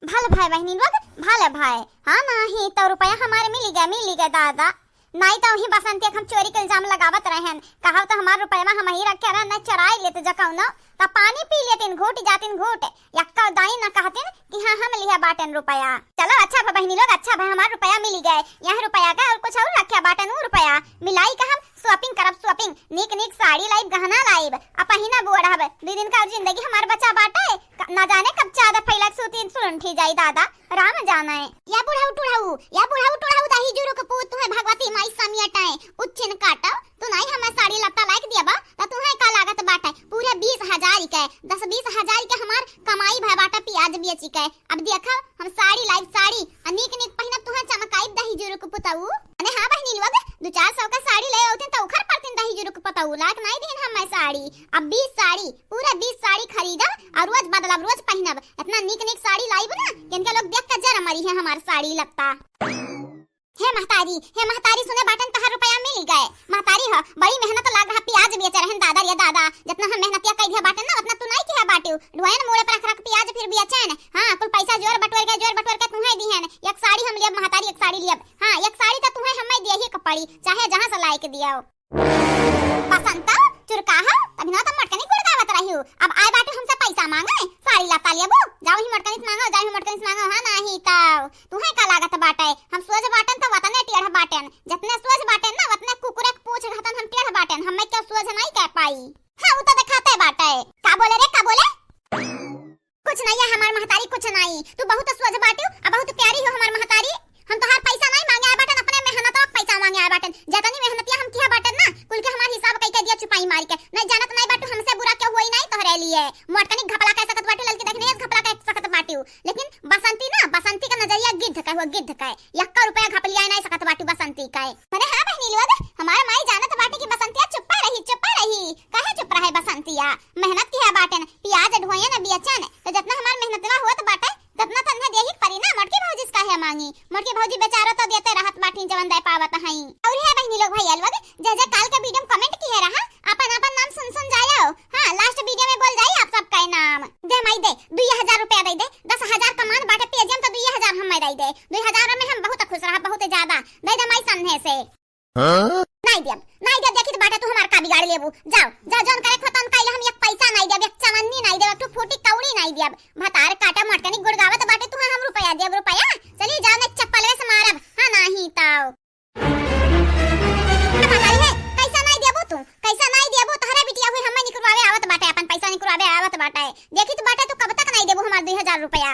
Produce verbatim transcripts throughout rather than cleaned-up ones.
भल भय बहिनी लोग, भल भय। हाँ, नाहीं तउ रुपया हमार मिलि गए, मिलि गए दादा। नाहीं तउ वही बसंती के हम चोरी के इल्जाम लगावत रहेन, कहब तउ हमार रुपया हमहीं रखे रहेन, न चोराइ लेत जकउनो, त पानी पी लेतिन घूट जातिन घूट, यक्का दाईं न कहतिन कि हाँ हम लिहे बाटेन रुपया। चलो अच्छा भा बहिनी लोग, अच्छा भा हमार रुपया मिलि गए, यह रुपया का अउर कुछ अउर रखे बाटेन उ रुपया मिलाई का हम shopping करब shopping, नीक नीक साड़ी लाइब, गहना लाइब, आ पहिनब ओढ़ब। दुइ दिन का अउर जिंदगी हमार बचा बाटे, क-, ना जाने कब चादर फैला के सूती सुलुंठी जाई दादा, राम जाने। या बुढ़ऊ टुढ़ऊ, या बुढ़ऊ टुढ़ऊ दही जुरुक पूत, तुहे भगवती माई समियटाए, उच्छिन काटो, तू नाहीं हमें साड़ी लत्ता लाइक दिया बा, त तुहे का लागत बाटे? पूरे बीस हजार के, दस बीस हजार के हमार कमाई भय बाटे पियाज बेची के। अब देखो, हम साड़ी लाइब साड़ी, आ नीक नीक पहिनब, तुहे चमकाइब दही जुरुक पुतऊ। अने हाँ बहिनी लोग, दू चार सौ का साड़ी ले अउतिन त उखर परतिन दही जुरुक पुतऊ, लाइक नाहीं दिहिन हमें साड़ी। अब बीस साड़ी, पूरे बीस साड़ी खरीदब अउर रोज बदलब, रोज पहिनब। इतना नीक नीक साड़ी लाइब ना कि इनके लोग देख के जर मरिहे हमार साड़ी लत्ता। हे महतारी, हे महतारी, सुने बाटेन तहार रुपया मिलि गए। महतारी ह, बड़ी मेहनत लाग रहा, पियाज बेचे रहेन दादा रे दादा, जितना हम मेहनतिया कइ दिहे बाटेन ना, उतना तू नाहीं किहे बाटिउ। ढोएन मूड़े पर रख रख पियाज फिर बेचेन। हाँ, कुल पैसा जोर बटोर के, जोर बटोर के तुहे दिहेन। एक साड़ी हम लियब महतारी, एक साड़ी लियब। हाँ, एक साड़ी त तुहे हमें दियही के पड़ी, चाहे जहाँ से लाइक दियाओ। बसंत, चुरका हो, तभी ना तो मोटकनी गुड़गावत रहिउ। अब आए बाटे हमसे पैसा मांगे, साड़ी लत्ता लेबू? जाओ ही मोटकनी से मांगो, जाओ ही मोटकनी से मांगो, हाँ नाहीं तउ। तुहे का लागत बाटे? हम सोझ बाटेन त वतने टेढ़ बाटेन। जतने सोझ बाटेन ना, वतने कुकुरे के पूछ घतन हम टेढ़ बाटेन। हमें क्यों सोझ नाहीं कह पाई? हाँ, उ तो देखाते बाटे। का बोले रे, का बोले? कुछ नाहीं है हमार महतारी, कुछ नाहीं। तू बहुत सोझ बाटिउ, आ बहुत प्यारी हो हमार महतारी। हम तोहार पैसा नाहीं मांगे आए बाटेन, अपने मेहनत का पैसा मांगे आए बाटेन। जतनी मेहनतिया हम किहे बाटेन ना, कुल के हमार हिसाब कइ के दिया चुपाई मारि के। नाहीं जानत नाहीं बाटिउ, हमसे बुरा क्यों होई नाहीं तोहरे लिए। मोटकनी घपला कह सकत बाटिउ, ललकी देखने घपला कह सकत बाटिउ, लेकिन बसंती ना, बसंती का नजरिया गिद्ध का हुआ, गिद्ध का। यक्का रुपया घपलिया नाहीं सकत बाटिउ बसंती का। अरे हाँ बहिनी लोग, हमार माई जानत बाटी कि बसंतिया चुप्पा रही, चुप्पा रही। काहे चुप रहे बसंतिया? मेहनत किहे बाटेन, पियाज ढोएन बेचेन, त जतना हमार मेहनतवा होत बाटे, ततना तन्हे देही के परी ना। मोटकी भौजी से काहे मांगी? मोटकी भौजी बेचारो तो देते रहत बाटी जवन दे पावत हई। अउर हे बहिनी लोग, भइया लोग, जे जे काल के video में comment किहे रहा, आपन आपन नाम सुन सुन जायो। हाँ, last video में बोल जाई आप सबका नाम। दे माई दे, दुई हजार रुपया दे दे, दस हजार कमान बाटे, पेजियम तो दुई हजार हमें दे दे। दुई हजार में हम बहुत खुश रहा, बहुत ज्यादा। दे दे माई सन्हे से। हाँ? नाहीं देब, नाहीं देब, देखित बाटे तू हमार का बिगाड़ लेबू। जाओ, जाओ, जौन करे खोतन कइले, हम एक पैसा नाहीं देब, एक चवन्नी नाहीं देब, एक ठो फूटी कौड़ी नाहीं देब। भतार काटा मोटकनी गुड़गावत बाटे, तू हम रुपया देब, रुपया? चली जाओ, नाहीं चप्पलवे से मारब। हाँ, नाहीं तउ। ए महतारी है, कैसा नाहीं देबू तू? कैसा नाहीं देबू? तोहरे बिटिया हुई हमें निकरवावे आवत बाटे, अपन पैसा निकरवावे आवत बाटे। देखित बाटे तू कब तक नाहीं देबू हमार दुई हजार रुपया।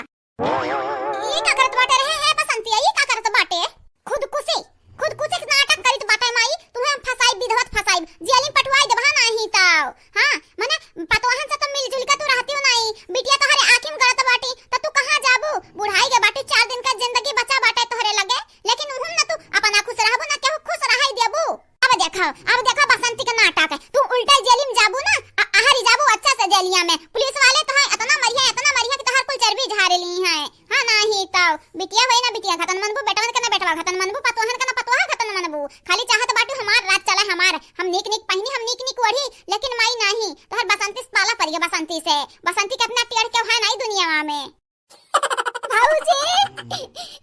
ई का करत बाटे रे, हे बसंतिया, ई का करत बाटे? खुदकुशी, खुदकुशी के नाटक करित बाटे माई, तुहे हम फसाई, विधवत फसाई, जेल में पटवाई देबा नाहीं तउ। हाँ, मने पतोहन से तो मिलजुल के तू रहतिउ नाहीं, बिटिया तोहरे आँखी में गड़त बाटी, त तू कहाँ जाबू? बुढ़ाई के बाटी, चार दिन का जिंदगी बचा बाटे तोहरे लगे, लेकिन उहम न तू अपना खुश रहबू, न केहू खुश रहाई देबू। अब देखो, अब देखो बसंती के नाटक। तू उल्टा जेली में जाबू ना, आ-, आहरी जाबू अच्छा से जेलिया में। पुलिस वाले तोहे इतना मरिहे, इतना मरिहे कि तोहार कुल चर्बी झारे लिहें। हाँ, नाहीं तउ। बिटिया होई ना बिटिया खतन मनबू, बेटवन के ना बेटवा खतन मनबू, पतोहन के ना पतोहा खतन मनबू। खाली चाहत बाटू हमार राज चले हमार। हम नीक नीक पहिनी, हम नीक नीक ओढ़ी, लेकिन माई नाहीं। तोहर बसंती से पाला पड़िए बसंती से। बसंती के अपना टेढ़ के है नाहीं दुनिया में। भौजी,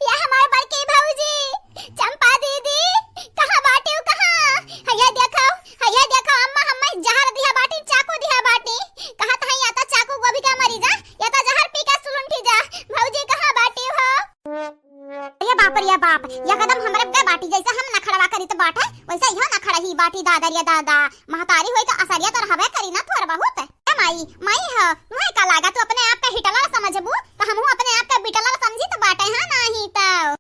या हमार बड़की भौजी, चंपा दीदी, कहाँ बाटिउ, कहाँ? हइया देखो, हइया देखो, अम्मा, हम्मे जहर दिहा बाटी, चाकू दिहा बाटी। कहत हई, या त चाकू गोभी का मरी जा, या त जहर पी के सुलुंठी जा। भौजी, कहाँ बाटिउ हो? अरे बाप रे बाप, या कदम हमरे के बाटी, जैसे हम नखड़वा करित बाटे, वैसे इहो नखड़ही बाटी, दादा रे दादा। महतारी होई त असरिया त रहबे करी ना थोड़ बहुत। ए माई, माई ह, तुहे का लागा, तू अपने आप के हिटलर समझबू, त हमहू अपने आप के बिटलर समझी त बाटे, हाँ, नाहीं त।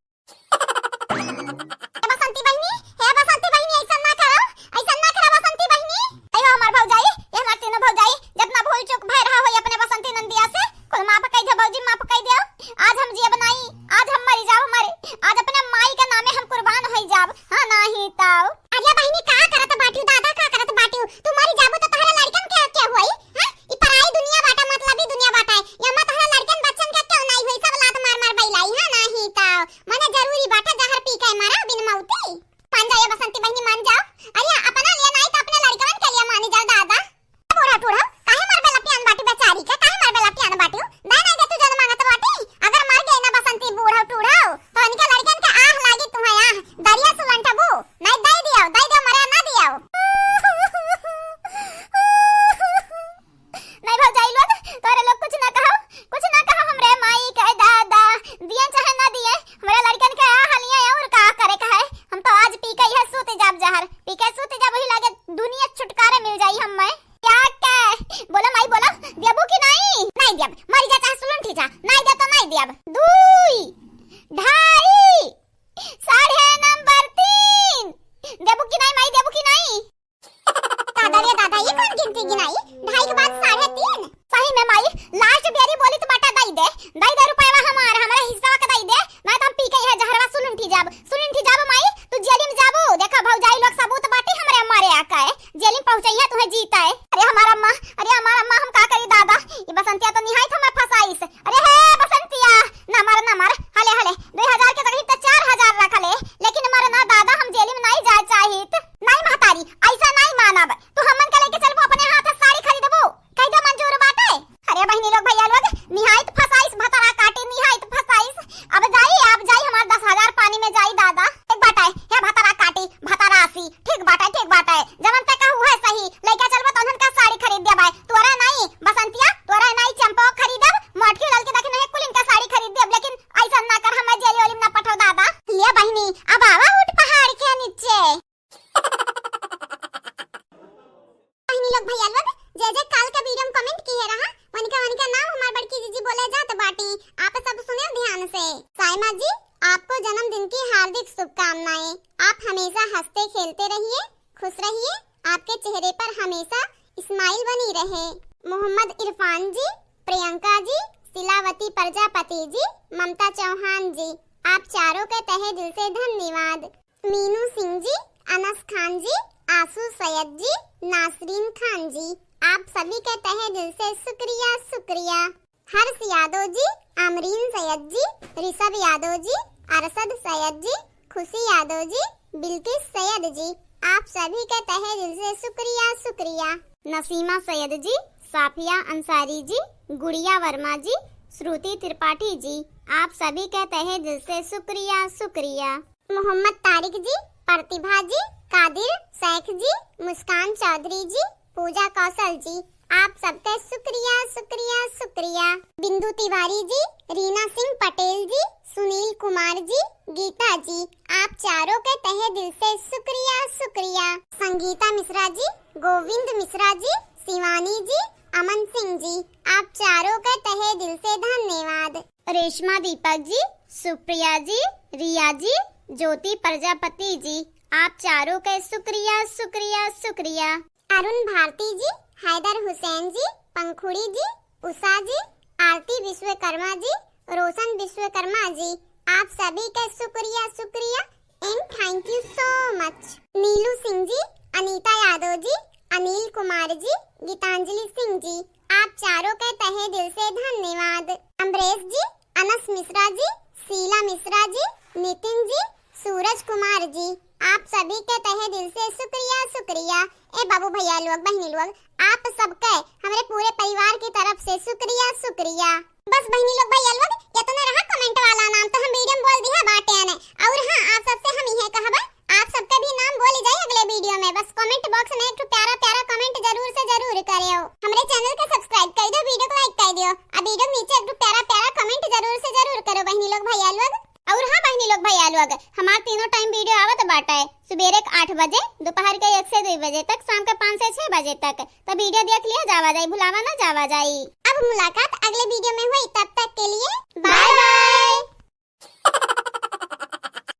हे बसंती बहिनी, हे बसंती बहिनी, ऐसन ना करो, ऐसन ना करो बसंती बहिनी। अयो हमार भौजाई, ये हमार तीनों भौजाई, जितना भूल चूक भय रहा होई अपने बसंती नंदिया से, कुल माफ कई दे भौजी, माफ कई दे। आज हम जियब नाई, आज हम मरी जाब, मरे, आज अपने माई के नामे हम कुर्बान होई जाब, हाँ, नाहीं तउ। अरे बहिनी, का करत बाटिउ, दादा का करत बाटिउ? तू मरी जाबू त तोहरे लड़कन के के होई? हैं? ई पराई दुनिया बाटे, मतलबी दुनिया। मरी जा चाहे सुलुंठी जा, नाई दे तो नाई देब। दुई, ढाई, साढ़े नंबर तीन। देबू कि नाई माई, देबू कि नाई? दादा रे दादा, ये कौन गिनती गिनाई? ढाई के बाद साढ़े तीन। सही में माई, last बेरी बोली तो बाटा दई दे, दई दे रुपयवा हमार, हमरा हिस्सा के दई दे, नाई तो हम पी के यह जहरवा सुलुंठी जाब, सुलुंठी जाब माई, तू जेल में जाबू। देखा भौजाई लोग सबूत बाटी हमरे मारे आका है, जेल में पहुँचइहे तुहे जीता है। अरे हमार अम्मा, अरे हमार अम्मा, हम का करी दादा, ये बसंतिया तो निहायत हमें फंसाइस। अरे हे बसंतिया, ना मर, ना मर, हले, हले, दुई हजार के जगह तो चार हजार रख ले, लेकिन मर ना दादा, हम जेल में नाई जाए चाहित। नाई महतारी, ऐसा नाई मानब। तू हमन के लेके चलबो, अपने हाथ से साड़ी खरीदबो, कह दे मंजूर बाटे। अरे बहिनी लोग, भैया लोग, निहायत फसाइस भतरा काटी, निहायत फसाइस। अब जाई, अब जाई, हमार दस हजार पानी में जाई दादा। ठीक बाटे, हे भतरा काटी, भतरासी, ठीक बाटे, ठीक बाटे, जवन ते कहू है सही, लइका चलबो तो उन्हन का साड़ी खरीद देबे। तोरा नाई बसंतिया, तोरा नाई चंपो खरीदब, मोटकी ललकी देखी नहीं कुलिन का साड़ी खरीद देब, लेकिन ऐसा ना कर, हमें जेल वेल में ना पठो दादा। ले बहिनी, अब आवा उठ पहाड़ के नीचे। बहिनी लोग, भैया लोग, जे जे काल का वीडियो में comment किए रहा, उनका, उनका नाम हमार बड़की जीजी बोले जात बाटी। आप सब सुने ध्यान से। सायमा जी, आपको जन्मदिन की हार्दिक शुभकामनाएं। आप हमेशा हंसते खेलते रहिए, खुश रहिए, आपके चेहरे पर हमेशा smile बनी रहे। मोहम्मद इरफान जी, प्रियंका जी, सिलावती प्रजापति जी, ममता चौहान जी, आप चारों के तहे दिल से धन्यवाद। मीनू सिंह जी, अनस खान जी, आशू सैयद जी, नासरीन खान जी, आप सभी के तहे दिल से शुक्रिया, शुक्रिया। हर्ष यादव जी, अमरीन सैयद जी, ऋषभ यादव जी, अरशद सैयद जी, खुशी यादव जी, बिल्किस सैयद जी, आप सभी के तहे दिल से शुक्रिया, शुक्रिया। नसीमा सैयद जी, साफिया अंसारी जी, गुड़िया वर्मा जी, श्रुति त्रिपाठी जी, आप सभी के तहे दिल से शुक्रिया, शुक्रिया। मोहम्मद तारिक जी, प्रतिभा जी, कादिर शेख जी, मुस्कान चौधरी जी, पूजा कौशल जी, आप सबके शुक्रिया, शुक्रिया, शुक्रिया। बिंदु तिवारी जी, रीना सिंह पटेल जी, सुनील कुमार जी, गीता जी, आप चारों के तहे दिल से शुक्रिया, शुक्रिया। संगीता मिश्रा जी, गोविंद मिश्रा जी, शिवानी जी, अमन सिंह जी, आप चारों के तहे दिल से धन्यवाद। रेशमा दीपक जी, सुप्रिया जी, रिया जी, ज्योति प्रजापति जी, आप चारों के शुक्रिया, शुक्रिया, शुक्रिया। अरुण भारती जी, हैदर हुसैन जी, पंखुड़ी जी, उषा जी, आरती विश्वकर्मा जी, रोशन विश्वकर्मा जी, आप सभी के शुक्रिया, शुक्रिया and thank you so much। नीलू सिंह जी, अनीता यादव जी, अनिल कुमार जी, गीतांजलि सिंह जी, आप चारों के तहे दिल से धन्यवाद। अमरेश जी, अनस मिश्रा जी, शीला मिश्रा जी, नितिन जी, सूरज कुमार जी, आप सभी के तहे दिल से शुक्रिया, शुक्रिया। ए बाबू भैया लोग, बहिनी लोग, आप सबके हमरे पूरे परिवार की तरफ से शुक्रिया, शुक्रिया। बस बहिनी लोग, भैया लोग, इतना रहा comment वाला नाम, तो हम वीडियो में बोल दिया बाटे ने। और हाँ, आप सबसे हम इहे कहबे, आप सबके भी नाम बोली जाए अगले वीडियो में। बस comment box में एक ठो प्यारा प्यारा comment जरूर से जरूर करियो। हमरे channel के subscribe कर दियो, वीडियो को like कर दियो, अब वीडियो के नीचे एक ठो प्यारा प्यारा comment जरूर से जरूर करो बहिनी लोग, भैया लोग। और हाँ बहिनी लोग, भैया लोग, हमार तीनों time वीडियो आवत बाटे, सुबेरे के आठ बजे, दोपहर के एक से दुई बजे तक, शाम के पाँच से छह बजे तक। तो वीडियो देख लिया जावा जाई, भुलावा ना जावा जाई। अब मुलाकात अगले